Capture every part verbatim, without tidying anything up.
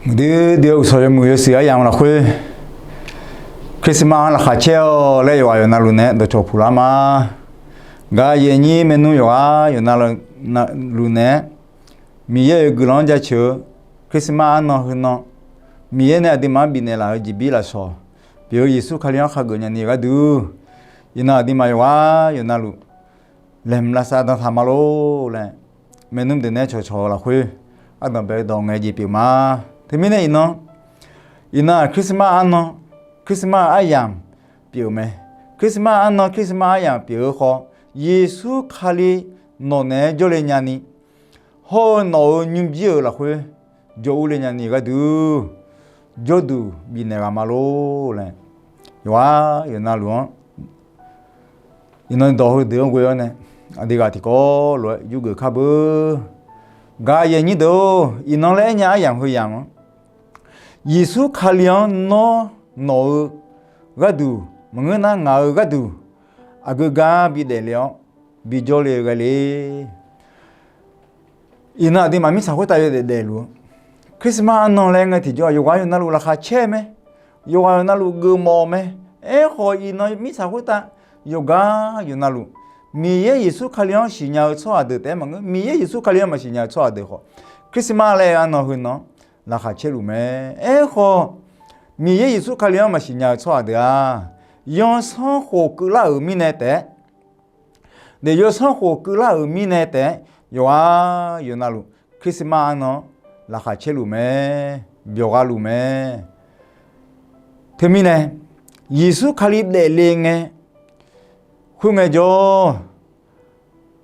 Uqduq uqduq-eu uqshawq yawmuiq yawshuif aryamq lafkhoer, Christmas-anr laqkhaq caer-awq laer yawqghaq yawqnavluf naeq-aer dawqcawq puq lar ma. Gaq yaeq nyir maernmr yawqghaq yawqnavluf naeq-aer, Miqyaer-euq guiqlanq-anr jaceuq-eu Christmas arnan heunan, Miqyaer nae aqduimaf-anr bifnaeq laf-euq jeqbir lafsawq pyeuf-eu Yeqsur Kali-anr khageuf nyani-eu gharduq, iqnan aqduimaf yawqghaq yawqnavluf laeqhmq lavsav dan taq ma lor laer, maernmr deuq naeq-aer cawqcawq-eu lafkhoer ardanq bae dawq ngaeq jeq pyeuf ma. Teumirnae iqnan, iqnan-aq Christmas arnan, Christmas-eu aryamq pyeuf-eu mae. Christmas arnan, Christmas aryamq pyeuf-eu khawf, Yeqsur Kali nawq naeq-aer jawrle nyani, hawr-eu nawq-euq nymrjir-euq lafkhoer jawr urle nyani gharduq, jawrduq bifnaeq ghaq ma lor laer, yawqghaq yawqnavluf-anr iqnan dawq heudeuq-anr ghoe-awr nae, aqdui ghaq tiqkawv lof-aer yurgeuf kar beu. Gaq yaeq nyir deuq-or, iqnan laer aernya aryamq heu yamq-anr, Yeqsur Kali-anr nawr nawq-eu gharduq maqngeur nar ngaq-euq gharduq aqgeu gar bidaef le-awr bijawr le-eu ghae le. Iqnan aqduimaf mirtsaq khoertav yawdaef daefluf-eu Christmas arnan laer ngae tiqjawr-aq, yawqghaq yawqnavluf laqkhaq caer-eu mae. Yawqghaq yawqnavluf geufmawf-eu mae. Aerkhawf, iqnan mirtsaq khoertav yawqghaq yawqnavluf Miqyaer Yeqsur Kali-anr siqnya-eu tsawrhaq deuq taef-aer maqngeur. Miqyaer Yeqsur Kali-anr maqsiqnya-eu tsawrhaq deuq khawf, Christmas laer arnan heunan laqkhaq caerluf mae. Aerkhawf, Miqyaer Yeqsur Kali-anr maqsiqnya-eu tsawrhaq deuq-aq, yawsanr khof keuvlar-euq mirnae taef-aer, yawsanr khof keuvlar-euq mirnae taef-aer yawqghaq yawqnavluf Christmas arnan laqkhaq caerluf mae, byawq ghaluf mae. Teumirnae, Yeqsur Kali daefle ngae, khoerngae jawr,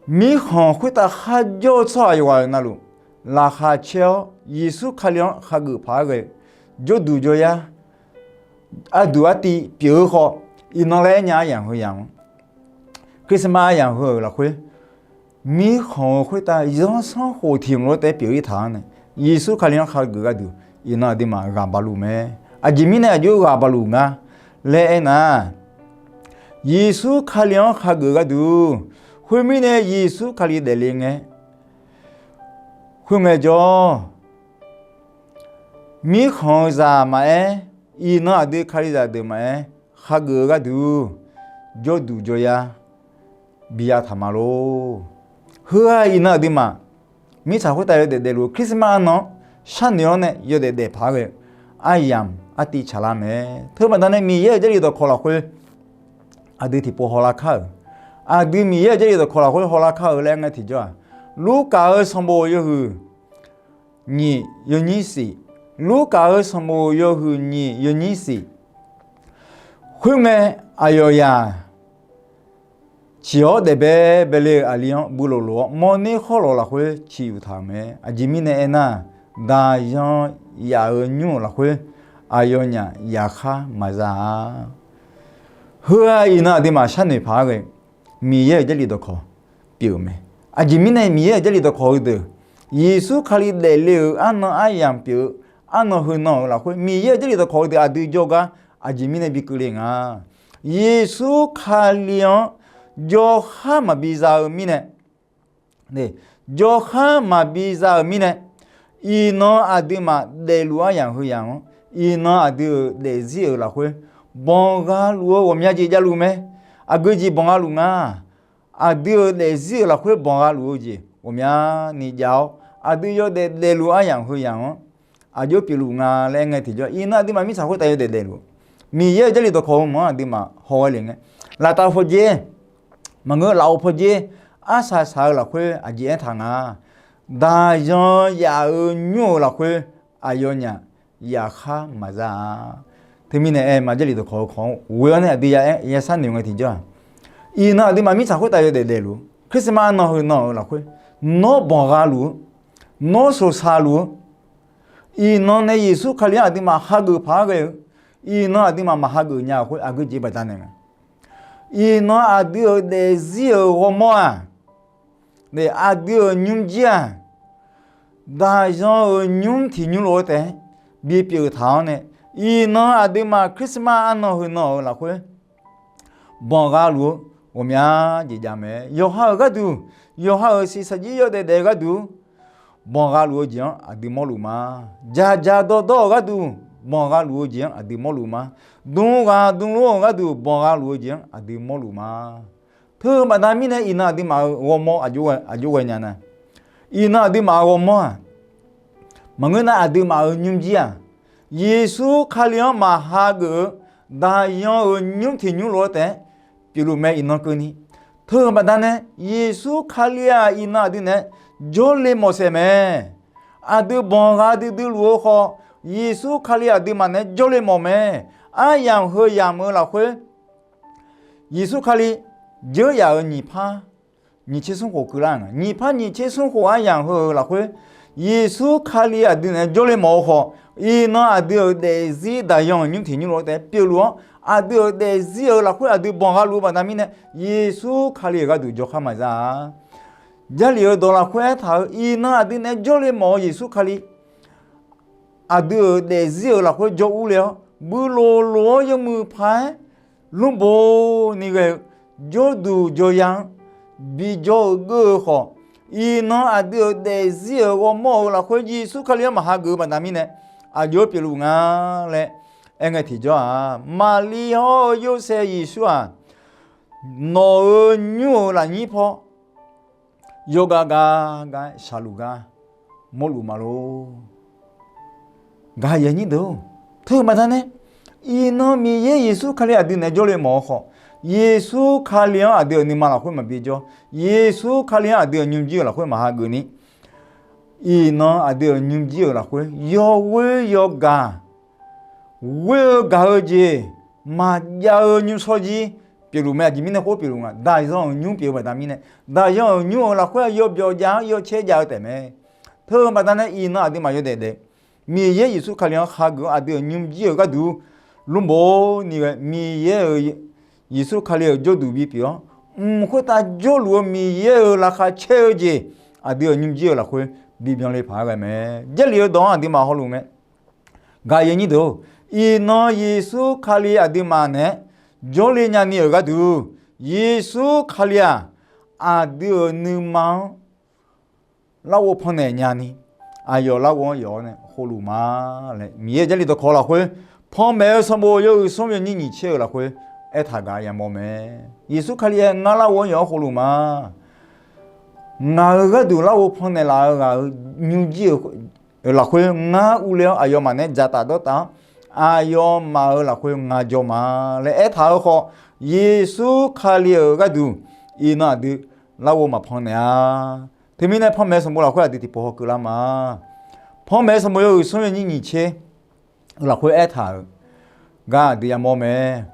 mirkhanq khoertav kharjawr-eu tsawrhaq yawqghaq yawqnavluf laqkhaq caer-awr, Yeqsur Kali-anr khageuf paq-aer ghae-eu jawrduq jawryar, aqduq artiv pyeuf-eu khawf, iqnan laer aernya aryamq heu yamq-anr, Christmas aryamq heu-euq lafkhoer, mirkhanq-euq khoertav zanrsanrkhof tiq mq lof-aer taef-aer pyeuf-ir taq-anr nae, Yeqsur Kali-anr khageuf gharduq iqnan aqduimaf ghaq baq luf mae. Aqjeq mirnae aqjox ghaq baq luf nga laer aernar, Yeqsur Kali-anr khageuf gharduq, khoermirnae Yeqsur Kali daefle ngae, khoerngae jawr, mirkhanq-eu zaq maqaer, iqnan aqdui Kalizaq deuq maqaer, khageuf-eu gharduq jawrduq jawryar biya taq ma lor. Heu-aq iqnan aqduimaf mirtsaq khoertav yawdaef daefluf-eu Christmas arnan-anr sharnoeq-awr nae yawdaef daef paq-aer ghae-eu aryamq artiv tsaqlar mae. Teubaqda nae Miqyaer-euq Jarlif dawqkawq lafkhoer aqdui tiqpov hawlar kar-euq, aqdui Miqyaer-euq Jarlif dawqkawq lafkhoer hawlar kar-eu laer aer ngae tiqjawr-aq, Lurkaf-euq sanqbof yawhuiq nyiq yawnyir shif, Lurkaf-euq sanqbof yawhuiq nyiq yawnyir shif, khoerngae aqyawfnyaf ciq-awr daef bae bae le-euq aqli-anr bui lof lof-awr mawrner khawr lawq lafkhoer ciq yuf taq-euq mae. Aqjeq mirnae aernar, daqyan yaf-euq nymr-euq lafkhoer aqyawfnyaf yaqkhar maqza-a. Heu-aq iqnan aqduimaf sharnoeq paq-aer ghae Miqyaer-euq Jarlif dawqkawq pyeuf-euq mae. Aqjeq mirnae Miqyaer-euq Jarlif dawqkawq heudeuq, Yeqsur Kali daefle-euq arnan aryamq pyeuf-eu arnan heunan-euq lafkhoer Miqyaer-euq Jarlif dawqkawq heudeuq aqdui jawrgar aqjeq mirnae bi keuvle nga. Yeqsur Kali-anr jawrkhar maqbi za-eu mirnae, jawrkhar maqbi za-euq mirnae, iqnan aqduimaf daefluf aryamq heu yamq-anr, iqnan aqdui-euq daefzir-euq lafkhoer banqgha luf-eu ghawqmya jeq javluf mae. Aqgeu jeq banqgha luf nga. Aqdui-euq daefzir-euq lafkhoer banqgha luf-eu jeq ghawqmyani jav-awr, aqdui yawdaef daefluf aryamq heu yamq-anr aqjox pyeufluf nga laer aer ngae tiqjawr, iqnan aqduimaf mirtsaq khoertav yawdaef daefluf, Miqyaer-euq Jarlif dawqkawq heu mq-anr aqduimaf haw ghae le ngae, laftav pawdzer, maqngeur lafov pawdzer, arsaq saq-eu lafkhoer aqjeq aertaq nga. Daqyan yaf-euq nymr-euq lafkhoer aqyawfnyaf yaqkhar maqza-a. Teumirnae aer ma, Jarlif dawqkawq-eu kawq-anr ghoe-awr nae aqdui ya sharnoeq ngae tiqjawr-aq, iqnan aqduimaf mirtsaq khoertav yawdaef daefluf-eu Christmas arnan heunan-euq lafkhoer, nawr banqgha luf-eu, nawr soqsaq luf-eu, iqnan nae Yeqsur Kali-anr aqduimaf hageuf paq-aer ghae-eu, iqnan aqduimaf maqhageuf nya-euq khoer aqgeu jeq baqdanae nga. Iqnan aqdui-euq daefzir-euq ghawrmawr-aq, aqdui-euq nymrjir-aq, daqyan-euq nymr tiq nymr lof-eu taef-aer bipyeuf taq-awr nae, iqnan aqduimaf Christmas arnan heunan-euq lafkhoer banqgha luf-eu ghawqmya jeq jav mae. Yawqha-euq gharduq, yawqha-euq shiqshaq jir yawdaef daef-eu gharduq, banqgha luf-eu jeq-anr aqdui mawrluf ma. Dzaqdzaq dawrdawr-euq gharduq banqgha luf-eu jeq-anr aqdui mawrluf ma. Dm ghaq dm lof-euq gharduq banqgha luf-eu jeq-anr aqdui mawrluf ma. Teu-eu baqda mirnae iqnan aqduimaf-euq ghawrmawr aqjox ghae nya nar, iqnan aqduimaf-euq ghawrmawr-aq, maqngeur nar aqduimaf-euq nymrjir-aq, Yeqsur Kali-anr maqhageuf-eu daqyan-euq nymr tiq nymr lof-aer taef-aer pyeufluf mae iqnan keuvni. Teu-eu baqda nae Yeqsur Kali-aq iqnan aqdui naeq-aer jawrle mawf saef mae. Aqdui banqgha duidui luf-eu khawf, Yeqsur Kali aqduimaf naeq-aer jawrle mawf mae. Aryamq heu yamq-eu lafkhoer Yeqsur Kali dzeur yaf-euq nyiq par nyiq tser smr khof keuvlar nga. Nyiq par nyiq tser smr khof aryamq heu-euq lafkhoer, Yeqsur Kali aqdui naeq-aer jawrle mawf-eu khawf, iqnan aqdui-euq daefzir daqyan-euq nymr tiq nymr lof-aer taef-aer pyeufluf-anr, aqdui-euq daefzir-euq lafkhoer aqdui banqgha luf-eu baqda mirnae, Yeqsur Kali-euq gharduq jawrkhar maqza-a. Jarlif-eu dawq lafkhoer aertaq-euq, iqnan aqdui naeq-aer jawrle mawf-eu Yeqsur Kali aqdui-euq daefzir-euq lafkhoer jawr urle-awr, builof lof-awr yawmuiq paq-aer lmrbo ni ghae-eu jawrduq jawrya-anr bijawr-eu geur-eu khawf, iqnan aqdui-euq daefzir-euq ghawrmawr-euq lafkhoer Yeqsur Kali-anr maqhageuf-eu baqda mirnae, aqjox-aer pyeufluf nga laer aerngae tiqjawr-aq, Maqli hawr-eu Yorsaev Yeqsur-aq, nawq-euq nymr-euq lafnyir paw yawgav gav gav-aer shaqluf gar mawrluf ma lor. Gaq yaeq nyir deuq-or, teu-eu baqda nae, iqnan Miqyaer Yeqsur Kali aqdui naeq-aer jawrle mawf-eu khawf, Yeqsur Kali-anr aqdui-euq nuima lafkhoer maqbi jawr, Yeqsur Kali-anr aqdui-euq nymrjir-euq lafkhoer maqhageuf ni, iqnan aqdui-euq nymrjir-euq lafkhoer yawghoer yawgaq ghoer-eu gaq-eu jeq maqjav-eu nymrshawr jir pyeufluf mae. Aqjeq mirnae khoer pyeufluf nga, daqyan-euq nymr pyeuf-eu baqda mirnae, daqyan-euq nymr-euq lafkhoer yawbyawq jav-anr yawcaer jav-eu taef mae. Teu-eu baqda nae iqnan aqduimaf yawdaef daef, Miqyaer Yeqsur Kali-anr hageuf-awr aqdui-euq nymrjir-euq gharduq lmrbo ni ghae, Miqyaer-euq Yeqsur Kali-euq jawrduq bipyeuf-awr, mq khoertav jawrluf-eu Miqyaer-euq laqkhaq caer-eu jeq aqdui-euq nymrjir-euq lafkhoer bibyanle paq-aer ghae mae. Jarlif-eu dawq-anr aqduimaf hawluf ngae, gaq yaeq nyir deuq-or, iqnan Yeqsur Kali aqduimaf naeq-aer jawrle nyani-euq gharduq, Yeqsur Kali-aq, aqdui-euq nuima-anr larghov pannaeq nyani, aqyawf larghov-anr yawf-awr nae khovluf ma laer Miqyaer Jarlif dawqkawq lafkhoer, Panmaeq-eu sanqbof yawhuiq smr yawnyir nyiq tser-euq lafkhoer aertaq gaq yamawr mae. Yeqsur Kali-aer ngar larghov-anr yawf-awr khovluf ma. Ngaq-euq gharduq larghov pannaeq laf-eu ghaq-euq nymrjir-euq lafkhoer ngar urler-awr aqyawfmaf naeq-aer dzaqtaf dawrtaf-awr, aqyawfmaf-euq lafkhoer ngar jawr ma laer aertaq-eu khawf, Yeqsur Kali-euq gharduq iqnan aqdui larghov maqpan naeq-a. Teumirnae Panmaeq-eu sanqbof lafkhoer aqdui tiqpov hawkeuv lar ma. Panmaeq-eu sanqbof yawhuiq smr yawnyir nyiq tser-eu lafkhoer aertaq-euq gar aqdui yamawr mae.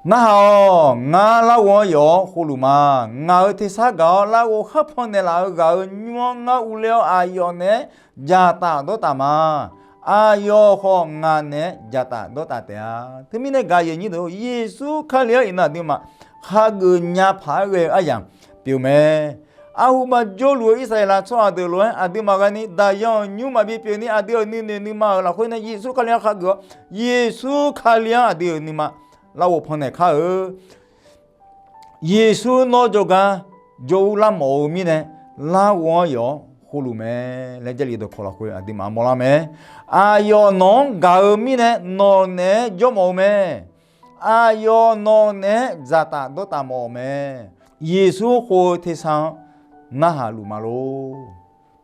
Narhaq-awq, ngar larghov-anr yawf-awr khovluf ma. Ngaq-euq tersar gaq-awr larghov khar pannaeq laf-eu ghaq-euq nymr-anr ngar urler-awr aqyawf naeq-aer dzaqtaf dawrtaf ma. Aqyawf khawf ngaq naeq-aer dzaqtaf dawrtaf taef-a. Teumirnae gaq yaeq nyir deuq-or, Yeqsur Kali-anr iqnan aqduimaf hageuf nya paq-aer ghae-eu aryamq pyeuf mae. Arhubav jawrluf-eu Irsaqleqlav tsawrhaq deuq lof-aer aqduimaf ghaeni daqyan-euq nymr maqbi pyeuf ni aqdui-euq nuinoeq nuima-euq lafkhoer nae Yeqsur Kali-anr hageuf-awr, Yeqsur Kali-anr aqdui-euq nuima larghov pannaeq kar-eu Yeqsur nawr jawrgar jawr-ur lar mawf-eu mirnae, larghov-anr yawf-awr khovluf mae laer Jarlif dawqkawq lafkhoer aqduimaf mawrlar mae. Aqyawf nawq-anr gaq-eu mirnae nawq naeq-aer jawr mawf-eu mae. Aqyawf nawq naeq-aer dzaqtaf dawrtaf mawf-euq mae. Yeqsur khov-eu tersar-anr narhaq luf ma lor.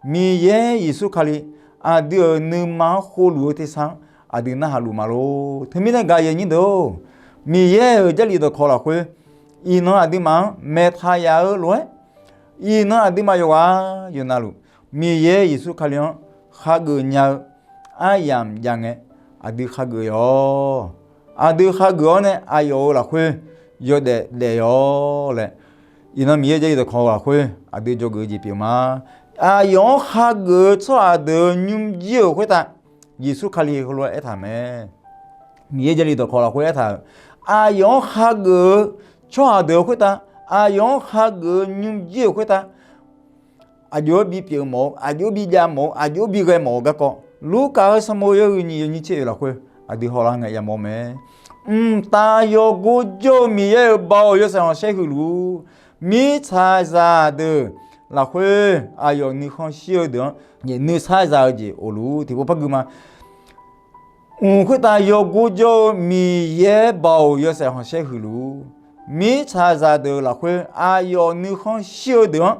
Miqyaer Yeqsur Kali aqdui-euq nuima-anr khovluf-eu tersar-anr aqdui narhaq luf ma lor. Teumirnae gaq yaeq nyir deuq-or, Miqyaer-euq Jarlif dawqkawq lafkhoer iqnan aqduimaf-anr maeqtaq yaf-eu lof-aer, iqnan aqduimaf yawqghaq yawqnavluf Miqyaer Yeqsur Kali-anr hageuf nya-eu aryamq jav ngae, aqdui hageuf yawq. Aqdui hageuf-awr nae aqyawf-euq lafkhoer yawdaef daef yawq laer, iqnan Miqyaer Jarlif dawqkawq lafkhoer aqdui dzawgeuf-eu jeq pyeuf ma. Aqyawf-anr hageuf-eu tsawrhaq deuq-euq nymrjir-euq khoertav Yeqsur Kali heulof-aer aertaq mae. Miqyaer Jarlif dawqkawq lafkhoer aertaq-euq, aqyawf-anr hageuf-eu tsawrhaq deuq-euq khoertav, aqyawf-anr hageuf-eu nymrjir-euq khoertav, aqjox-aer bipyeuf mawf-eu, aqjox-aer bijav mawf-eu, aqjox-aer bighae mawf-eu garkawv, Lurkaf-euq sanqbof yawhuiq nyiq yawnyir tser-euq lafkhoer aqdui hawlar ngae yamawr mae. Mqtav yawgor jawr-eu Miqyaer-euq baoq yawshaef khanqsaer huiqluf-ur. Mirtsaqzaq deuq lafkhoer aqyawf nuikhanr shir-eu deuq-anr nuisar za-eu jeq of luf-ur. Tiqpov par gui ma. Mq khoertav yawgor jawr-eu Miqyaer baoq yawshaef khanqsaer huiq luf-ur. Mirtsaqzaq deuq lafkhoer aqyawf nuikhanr shir-eu deuq-anr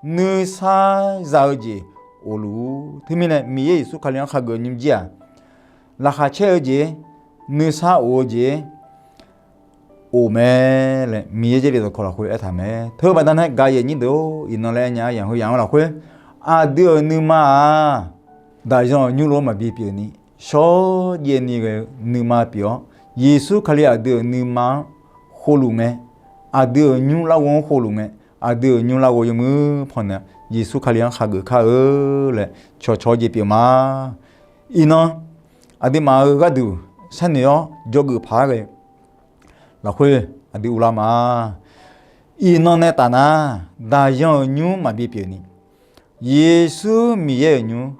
nuisar za-eu jeq of luf-ur. Teumirnae Miqyaer Yeqsur Kali-anr hageuf-eu nymrjir-aq, laqkhaq caer-eu jeq, nuisar of-eu jeq of mae laer Miqyaer Jarlif dawqkawq lafkhoer aertaq mae. Teubaqda nae gaqyaef nyir deuq-or, iqnan laer aernya-a, yaqheu yamq-anr lafkhoer aqdui-euq nuima-aq, daqyan-euq nymr lof-aer maqbi pyeufni, shawrjaev ni ghae-eu nuima pyeuf-awr, Yeqsur Kali aqdui-euq nuima-anr khovluf ngae, aqdui-euq nymr larghov-anr khovluf ngae, aqdui-euq nymr larghov yawmuiq pannaeq-a, Yeqsur Kali-anr hageuf kar-eu laer cawqcawq-eu jeq pyeuf ma. Iqnan aqduimaf-euq gharduq sharnoeq-awr dzawgeuf paq-aer ghae lafkhoer aqdui uvlar ma. Iqnan nae tafnar, daqyan-euq nymr maqbi pyeufni, Yeqsur Miqyaer-euq nymr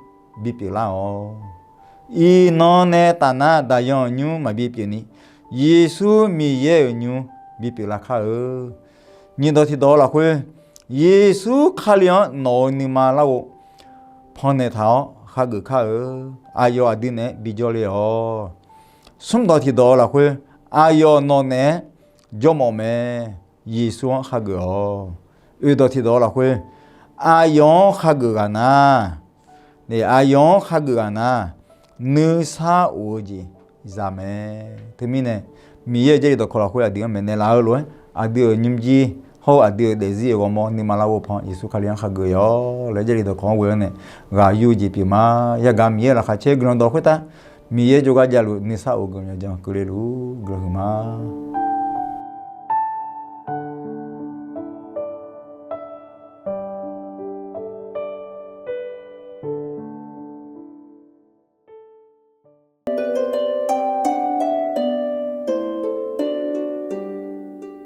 bipyeuf lar-awq. Iqnan nae tafnar, daqyan-euq nymr maqbi pyeufni, Yeqsur Miqyaer-euq nymr bipyeuf lar kar-eu. Nyiq dawq tiqdawq-eu lafkhoer, Yeqsur Kali-anr nawq-euq nuima larghov pannaeq taq-awr hageuf kar-eu. Aqyawf aqdui naeq-aer bijawr le-awq. Smr dawq tiqdawq-eu lafkhoer, aqyawf nawq naeq-aer jawrmawf mae. Yeqsur-anr hageuf-awq. Oe dawq tiqdawq-eu lafkhoer, aqyawf-anr hageuf ghaq nar, aqyawf-anr hageuf ghaq nar, nuisar of-eu jeq za mae. Teumirnae, Miqyaer-euq Jarlif dawqkawq lafkhoer aqdui-anr maeqnaeq laf-eu lof-aer, aqdui-euq nymrjir hawr-eu aqdui-euq daefzir-euq ghawrmawr nuima larghov pan Yeqsur Kali-anr hageuf-awq laer Jarlif dawqkawq-anr ghoe-awr nae ghaq yur-eu jeq pyeuf ma. Yagaq Miqyaer laqkhaq caer guiqlanq dawq khoertav, Miqyaer jawrgar javluf nuisar of-eu guiqlanq jan keuvle luf-ur. Guiqlanq huiq ma.